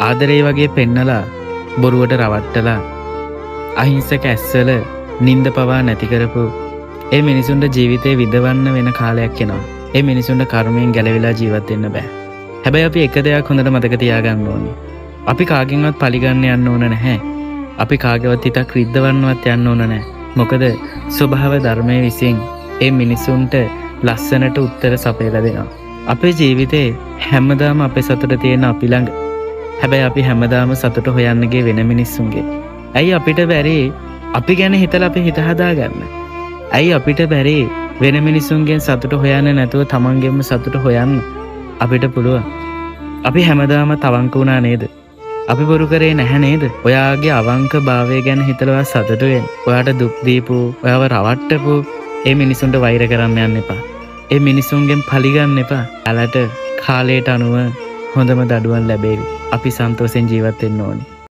ආදරේ වගේ පෙන්නලා බොරුවට රවට්ටලා අහිංසක ඇස්වල නින්ද පවා නැති කරපු ඒ මිනිසුන්ට ජීවිතේ විඳවන්න වෙන කාලයක් එනවා. ඒ මිනිසුන්ට කර්මයෙන් ගැලවිලා ජීවත් වෙන්න බෑ. හැබැයි අපි එක දෙයක් හොඳට මතක තියාගන්න ඕනේ. අපි කාගෙන්වත් පලිගන්න යන්න ඕන නැහැ. අපි කාගේවත් හිතක් රිද්දවන්නවත් යන්න ඕන නැහැ. මොකද ස්වභාව ධර්මයේ විසින් ඒ මිනිසුන්ට ලස්සනට උත්තර සපයලා දෙනවා. අපේ ජීවිතේ හැමදාම අපේ සතුට තියෙන අපි ළඟ. හැබැයි අපි හැමදාම සතුට හොයන්න ගියේ වෙන මිනිස්සුන්ගේ. ඇයි අපිට බැරි අපි ගැන හිතලා අපි හිත හදාගන්න? ඇයි අපිට බැරි වෙන මිනිස්සුන්ගෙන් සතුට හොයන්න නැතුව තමන්ගෙන්ම සතුට හොයන්න? අපිට පුළුවන්. අපි හැමදාම අවංක වුණා නේද? අපි බොරු කරේ නැහැ නේද? ඔයාගේ අවංක භාවය ගැන හිතලා සතුටු වෙන්න. ඔයාට දුක් දීපු, ඔයාව රවට්ටපු ඒ මිනිසුන්ට වෛර කරන්න යන්න එපා. ඒ මිනිසුන්ගෙන් පලිගන්න එපා. ඔයාලට කාලයට අනුව හොඳම දඩුවම් ලැබේවි. අපි සන්තෝෂෙන් ජීවත් වෙන්න ඕනේ.